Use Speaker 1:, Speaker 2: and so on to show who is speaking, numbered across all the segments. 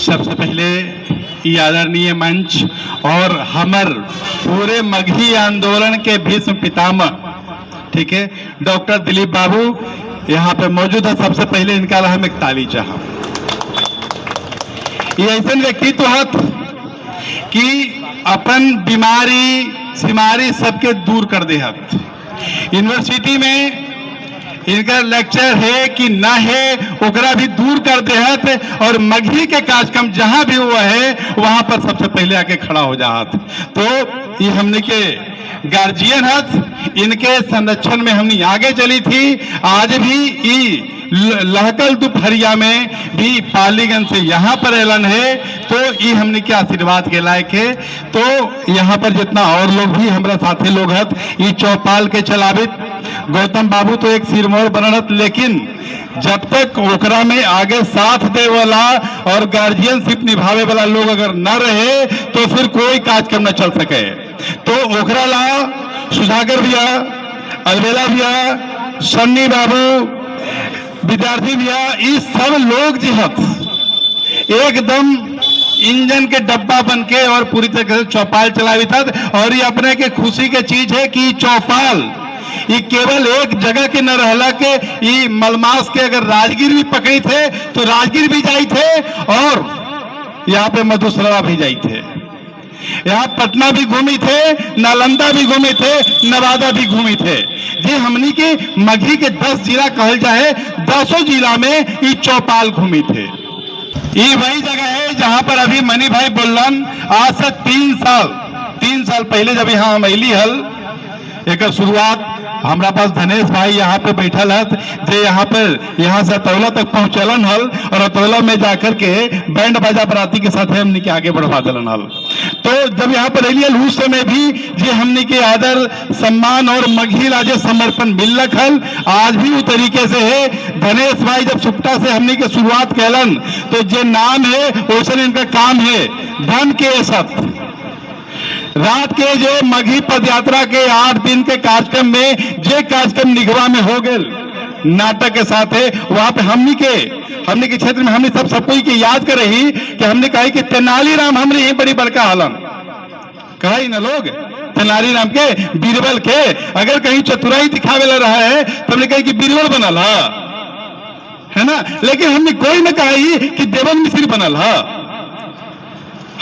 Speaker 1: सबसे पहले ये आदरणीय मंच और हमर पूरे मगही आंदोलन के भीष्म पितामह, ठीक है, डॉक्टर दिलीप बाबू यहाँ पे मौजूद है। सबसे पहले इनका हम एक ताली चाह। ये ऐसा व्यक्तित्व हत कि अपन बीमारी सीमारी सबके दूर कर दे हत। यूनिवर्सिटी में इनका लेक्चर है कि ना है, ओकरा भी दूर कर दे हत और मगही के कार्यक्रम जहां भी हुआ है वहां पर सबसे पहले आके खड़ा हो जात। तो ये हमने के गार्जियन हत, इनके संरक्षण में हमने आगे चली थी। आज भी ई लहकल दोपहरिया में भी पालीगंज से यहाँ पर एलन है, तो ये हमने के आशीर्वाद के लायक है। तो यहाँ पर जितना और लोग भी हमारा साथी लोग हत, ये चौपाल के चलावित गौतम बाबू तो एक सिरमौर बनत, लेकिन जब तक ओकरा में आगे साथ दे वाला और गार्जियनशिप निभावे वाला लोग अगर न रहे तो फिर कोई कार्यक्रम न चल सके। तो ओकरा ला सुधाकर भैया, अलबेला भैया, सन्नी बाबू, विद्यार्थी भैया, ये सब लोग जी हत एकदम इंजन के डब्बा बन के और पूरी तरह से चौपाल चलावी था। और ये अपने के खुशी के चीज है कि चौपाल ये केवल एक जगह के न रहला के ये मलमास के अगर राजगीर भी पकड़ी थे तो राजगीर भी जाई थे और यहाँ पे मधुसरवा भी जाई थे, यहाँ पटना भी घूमी थे, नालंदा भी घूमे थे, नवादा भी घूमी थे। जे हमनी के मगही के 10 जिला कहल जाए, 10 जिला में ये चौपाल घूमी थे। ये वही जगह है जहां पर अभी मनी भाई बोलन, आज से 3 साल पहले जब यहाँ हम अली हल, एक शुरुआत हमरा पास धनेश भाई यहाँ पे बैठल हत, जे यहाँ पर यहाँ से अतौला तक पहुंचलन हल और अतौला में जाकर के बैंड बाजा बराती के साथ हमने के आगे बढ़वा दिलन हल। तो जब यहाँ पर अली हल उस समय भी जे हमने के आदर सम्मान और मगही लाजे समर्पण मिलक हल, आज भी वो तरीके से है। धनेश भाई जब सुपटा से हमने के शुरुआत कहलन तो जे नाम है वैसे इनका काम है धन के सत। रात के जो मगही पदयात्रा के 8 दिन के कार्यक्रम में जे कार्यक्रम निगवा में हो गए नाटक के साथ है, वहां पे हमनी के क्षेत्र में हमने सब सबको के याद कर रही कि हमने कहा कि तेनालीराम हमने ही बड़ी बड़का हलन कहा ही ना लोग तेनालीराम के बीरबल के अगर कहीं चतुराई दिखावे ला रहा है तो हमने कही कि बीरबल बनल है ना, लेकिन हमने कोई न कहा ही कि देवन मिश्र बनल है।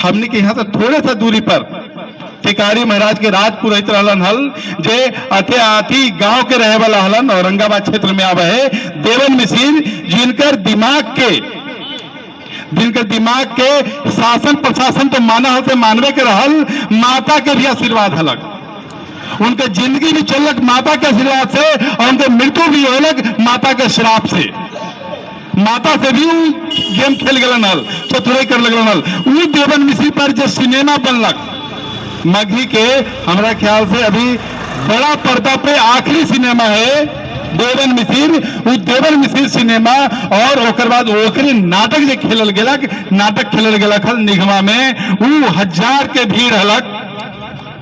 Speaker 1: हमने के यहाँ से थोड़े सा दूरी पर टिकारी महाराज के राज पुरोहित रहलन हल, जे अथे आथी गांव के रहे वाला हलन, औरंगाबाद क्षेत्र में आवे है देवन मिश्र, जिनकर दिमाग के शासन प्रशासन तो माना हल से मानवे के रहल, माता के भी आशीर्वाद हलक। उनके जिंदगी भी चलक माता के आशीर्वाद से और उनके मृत्यु भी होलक माता के श्राप से। माता से भी उ गेम खेल गलन हल, चतुराई कर लगलन हल। उ देवन मिश्र पर जो सिनेमा बनलक मगही के, हमरा ख्याल से अभी बड़ा पर्दा पे आखिरी सिनेमा है देवन मिश्र। उ देवन मिश्र सिनेमा और ओकर बाद ओकरे नाटक जे खेलल गेलक, नाटक खेलल गेलक हल निगमा में, उ हजार के भीड़ हलक,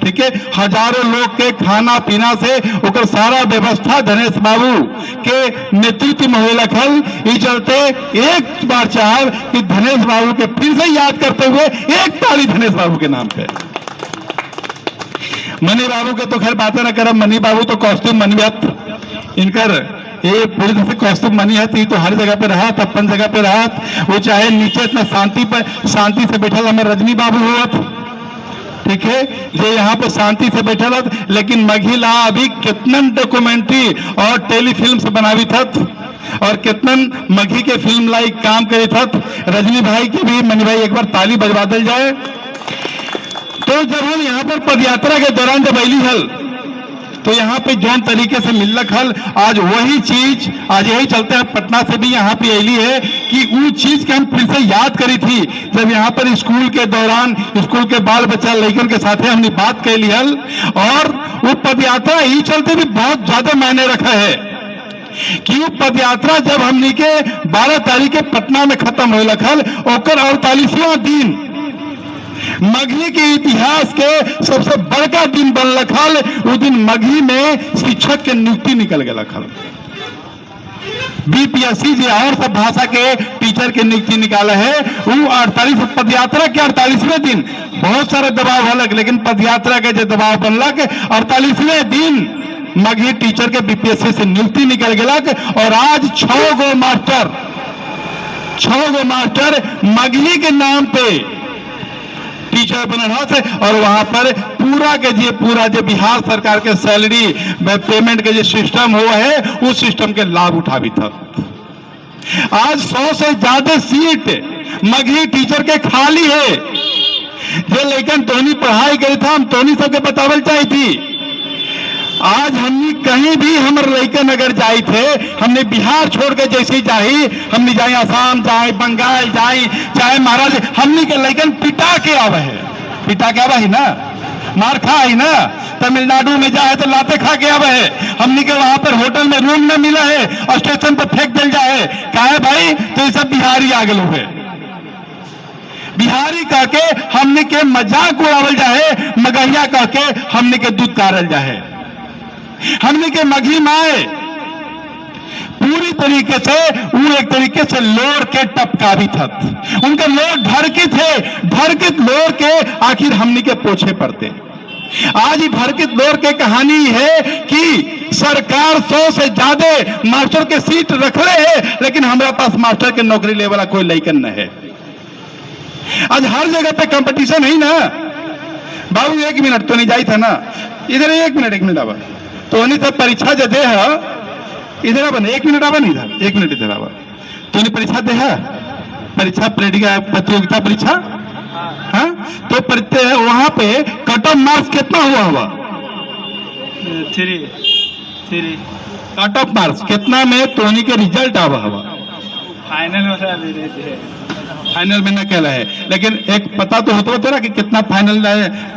Speaker 1: ठीक है, हजारों लोग के खाना पीना से ओकर सारा व्यवस्था धनेश बाबू के नेतृत्व में होलक हल। ई चलते एक बार चाहब कि धनेश बाबू के फिर से याद करते हुए एक ताली धनेश बाबू के नाम पे। मनी बाबू के तो खैर बातें न करब, मनी बाबू तो कॉस्ट्यूम मनी इनकर ये पूरी तरह से कॉस्ट्यूम मनी है, तो हर जगह पे रहा, अपन जगह पे रहा, वो चाहे नीचे इतना शांति पर शांति से बैठल हमें रजनी बाबू हुआ, ठीक है, जो यहाँ पे शांति से बैठल हत, लेकिन मघिला अभी कितनन डॉक्यूमेंट्री और टेलीफिल्म से बनावी थत और कितनन मघी के फिल्म लाइक काम करे थत। रजनी भाई के भी मनी भाई एक बार ताली बजवा दिल जाए। तो जब हम यहाँ पर पदयात्रा के दौरान जब अली हल तो यहाँ पे जौन तरीके से मिलक हल, आज वही चीज आज यही चलते हैं पटना से भी यहाँ पे अली है कि वो चीज के हम फिर से याद करी थी जब यहाँ पर स्कूल के दौरान स्कूल के बाल बच्चा लड़कन के साथ हमने बात कर ली हल। और वो पदयात्रा ही चलते भी बहुत ज्यादा मायने रखा है कि वो पदयात्रा जब हमनी के 12 तारीख के पटना में खत्म होलक हल, ओकर 48वां दिन मगही के इतिहास के सबसे बड़का दिन बनलक हल। उ दिन मगही में शिक्षक के नियुक्ति निकल गलक हल। बीपीएससी जो और सब भाषा के टीचर के नियुक्ति निकाला है, वो 48 पदयात्रा के 48वें दिन बहुत सारे दबाव हलक, लेकिन पदयात्रा के जो दबाव बनलक 48वें दिन मगही टीचर के बीपीएससी से नियुक्ति निकल गलक। और आज 6 गो मास्टर मगही के नाम पे टीचर बनल हस और वहां पर पूरा के जे पूरा जो बिहार सरकार के सैलरी पेमेंट के जो सिस्टम हुआ है, उस सिस्टम के लाभ उठावी था। आज 100 से ज्यादा सीट मगही टीचर के खाली है। जे लेकिन तोहनी पढ़ाई करी था, हम तोहनी सबके बतावल चाही थी। आज हमनी कहीं भी हमर लइकन अगर जाई थे, हमने बिहार छोड़ के जैसे ही जाही, हमने जाई आसाम, जाई बंगाल, जाई चाहे महाराष्ट्र, हमनी के लइकन पिटा के आवे है। पिटा के आवे है ना, मार खा है ना। तमिलनाडु में जाए तो लाते खा के आवे है। हमनी के वहां पर होटल में रूम न मिला है और स्टेशन पर फेंक दिल जाए। काहे भाई? तो ये सब बिहारी आ गए हुए। बिहारी कह के हमने के मजाक उड़ावल जाए, मगहिया कह के हमने के दुत्कारल जाए। हमने के मगही माए पूरी तरीके से वो एक तरीके से लोर के टपकावी थत, उनके लोर ढरकित है। ढरकित लोर के आखिर हमने के पोछे पड़ते। आज ही भरकित लोर के कहानी है कि सरकार 100 से ज्यादा मास्टर के सीट रखले है, लेकिन हमारा पास मास्टर के नौकरी ले वाला कोई लइकन न है। आज हर जगह पे कंपटीशन है ना बाबू। एक मिनट तो नहीं जाई था ना इधर, एक मिनट, एक मिनट आवा। तो नहीं सब परीक्षा जो दे है, इधर आवा ना, एक मिनट आवा। नहीं, इधर एक मिनट, इधर आवा। तो नहीं परीक्षा दे है, परीक्षा प्रतियोगिता परीक्षा। हाँ, तो वहां पे कट ऑफ मार्क्स कितना हुआ हुआ?
Speaker 2: Three three.
Speaker 1: Cut off marks कितना में तोहनी के रिजल्ट आवा हुआ?
Speaker 2: फाइनल वाला भी रहते हैं।
Speaker 1: फाइनल में न कहला है, लेकिन एक पता तो होता तेरा कि कितना फाइनल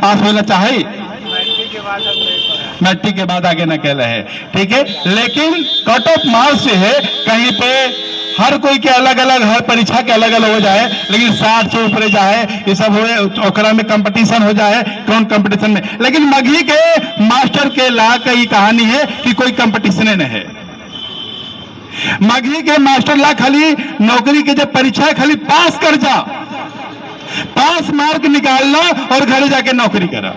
Speaker 1: पास होला चाहे।
Speaker 2: मैट्रिक के बाद हम नहीं पढ़ा।
Speaker 1: मैट्रिक के बाद आगे न कहला है, ठीक है। लेकिन कट ऑफ मार्क्स से है, कहीं पे हर कोई के अलग अलग, हर परीक्षा के अलग अलग हो जाए, लेकिन 60 से ऊपर जाए, ये सब हो, ओकरा में कंपटीशन हो जाए, कौन कंपटीशन में। लेकिन मगही के मास्टर के ला का ये कहानी है कि कोई कंपटीशन नहीं है। मगही के मास्टर ला खाली नौकरी के जब परीक्षा है, खाली पास कर जा, पास मार्क निकालना और घरे जाके नौकरी करा।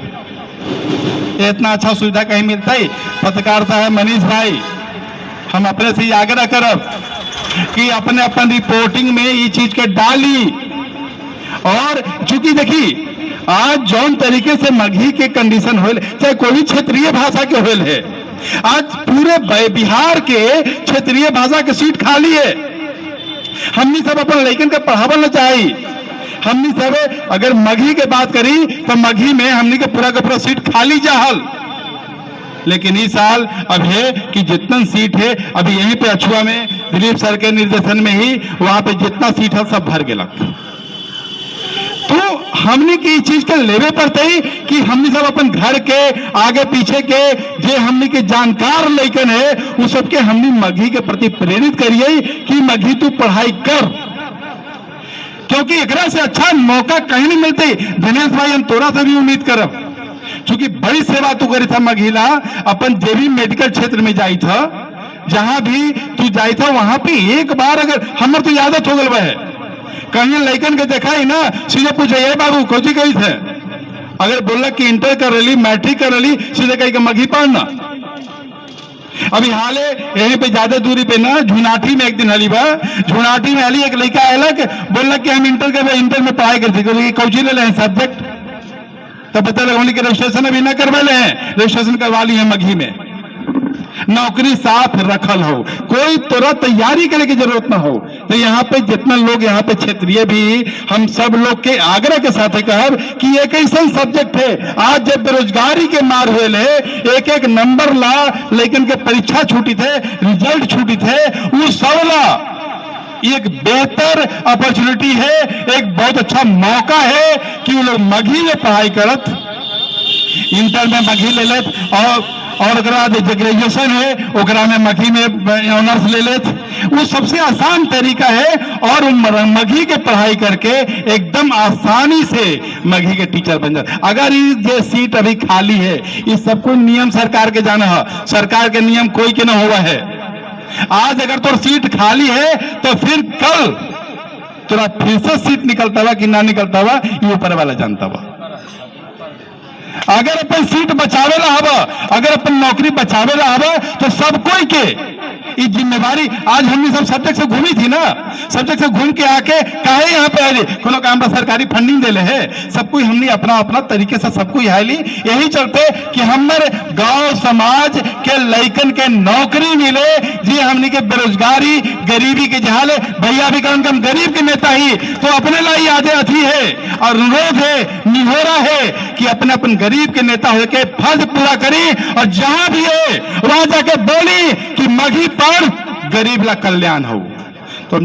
Speaker 1: इतना अच्छा सुविधा कहीं मिलता ही? पत्रकार साहब मनीष भाई, हम अपने से ही आग्रह करब कि अपने अपन रिपोर्टिंग में ये चीज के डाली। और चूंकि देखी, आज जौन तरीके से मगही के कंडीशन होल, चाहे कोई भी क्षेत्रीय भाषा के होल है, आज पूरे बिहार के क्षेत्रीय भाषा के सीट खाली है। हमनी सब अपन लइकन के पढ़ावल न चाही। हमनी सब अगर मगही के बात करी तो मगही में हमनी के पूरा का पूरा सीट खाली जाहल। लेकिन इस साल अब है कि जितना सीट है, अभी यहीं पे अछुआ में दिलीप सर के निर्देशन में ही वहां पे जितना सीट है, सब भर गेलक। तो हमने की इस चीज के लेवे पड़ते ही कि हमने सब अपन घर के आगे पीछे के जे हमने के जानकार लइकन है, उस सबके हमने मगही के प्रति प्रेरित करिए कि मगही तू पढ़ाई कर, क्योंकि एकरा से अच्छा मौका कहीं नहीं मिलते। दिनेश भाई, हम तोरा से भी उम्मीद करब, चूंकि बड़ी सेवा तू करी था मगहिला। अपन जे भी मेडिकल क्षेत्र में जाई था, जहां भी तू जाई था, वहां पे एक बार अगर हमर तो आदत हो गल है, कहीं लइकन के देखा ही ना, सीधे पूछे, ये बाबू कोची गई थे? अगर बोला कि इंटर कर रही, मैट्रिक कर रही, सीधे कहीं के मगही पढ़ना। अभी हाले यहीं पे ज्यादा दूरी पे ना झुनाठी में एक दिन हली बा, झुनाठी में हली, एक लड़का आयलक, बोलक कि हम इंटर के इंटर में पढ़ाई करते। बोले कौची ले हैं सब्जेक्ट? तो पता लगा कि रजिस्ट्रेशन अभी ना करवा ले हैं, रजिस्ट्रेशन करवा ली है मगही में। नौकरी साफ रखल हो, कोई तोरा तैयारी करे की जरूरत ना हो। तो यहाँ पे जितना लोग यहाँ पे क्षेत्रीय भी, हम सब लोग के आग्रह के साथ कहब कि एक ऐसा सब्जेक्ट है, आज जब बेरोजगारी के मार हुए है, एक एक नंबर ला लेकिन के परीक्षा छूटी थे, रिजल्ट छूटी थे, वो सब ला एक बेहतर अपॉर्चुनिटी है, एक बहुत अच्छा मौका है कि वो लोग मगही में पढ़ाई करत, इंटर में मगही ले लेत और ओकरा बाद जे ग्रेजुएशन है, ओकरा में मगही में ऑनर्स ले लेत। वो सबसे आसान तरीका है और वो मगही के पढ़ाई करके एकदम आसानी से मगही के टीचर बन जाए। अगर ये जे सीट अभी खाली है, ये सब कोई नियम सरकार के जाना है, सरकार के नियम कोई के न हुआ है। आज अगर तोर सीट खाली है तो फिर कल तोरा फिर से सीट निकलता हुआ कि ना निकलता हुआ, ये ऊपर वाला जानता हुआ। अगर अपन सीट बचावे ला हवा, अगर अपन नौकरी बचावे ला हवा, तो सब कोई के ये जिम्मेवारी। आज हमने सब सब्जेक्ट से घूमी थी ना, सब्जेक्ट से घूम के आके काहे यहाँ पे आयली? कोनो काम पर सरकारी फंडिंग देले है? सब कोई हमने अपना अपना तरीके से सब कोई आयली, यही चलते कि हमर गांव समाज के लइकन के नौकरी मिले जी। हमने के बेरोजगारी गरीबी के जहाले भैया भी कम कम गरीब के नेता ही तो अपने लाई आदे अथी है और अनुरोध है, निहोरा है कि अपने अपन गरीब के नेता होके फर्ज पूरा करी और जहां भी है वहां जाके बोली कि मगही पर गरीब ला कल्याण हो।